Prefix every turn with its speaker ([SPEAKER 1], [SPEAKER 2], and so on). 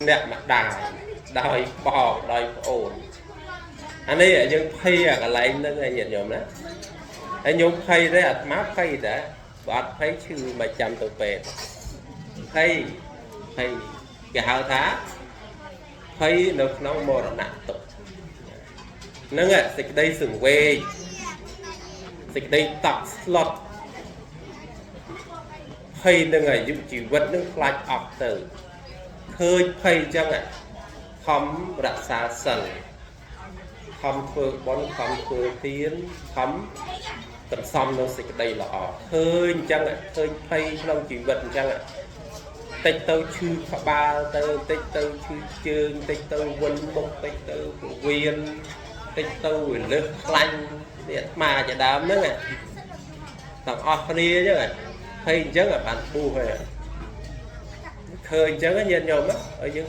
[SPEAKER 1] អ្នកម្ដាយដោយបងដោយប្អូនអានេះយើងភ័យអាកន្លែងហ្នឹងឯងញាតិញោមណាហើយញោមភ័យទេអាត្មាភ័យតែបើអត់ភ័យឈឺមិនចាំទៅពេទ្យភ័យភ័យគេហៅថាភ័យនៅក្នុងមរណៈទុក្ខហ្នឹងសេចក្តីសង្វេគសេចក្តីតក់ស្លុតភ័យនឹងអាយុជីវិតនឹងខ្លាចអស់ទៅឃើញភ័យអញ្ចឹងខំរក្សាសិលខំធ្វើបុណ្យខំធ្វើទានខំសន្សំនៅសេចក្តីល្អឃើញអញ្ចឹងឃើញភ័យក្នុងជីវិតអញ្ចឹងតិចទៅឈឺក្បាលទៅតិចទៅឈឺជើងតិចទៅវិលមុខតិចទៅពវៀនតិចទៅវាលើសខ្លាញ់នេះអាត្មាជាដើមហ្នឹងទាំងអស់គ្នាអញ្ចឹងភ័យអញ្ចឹងបានបួសហើយឃើញអញ្ចឹងញាតិញោមឲ្យយើង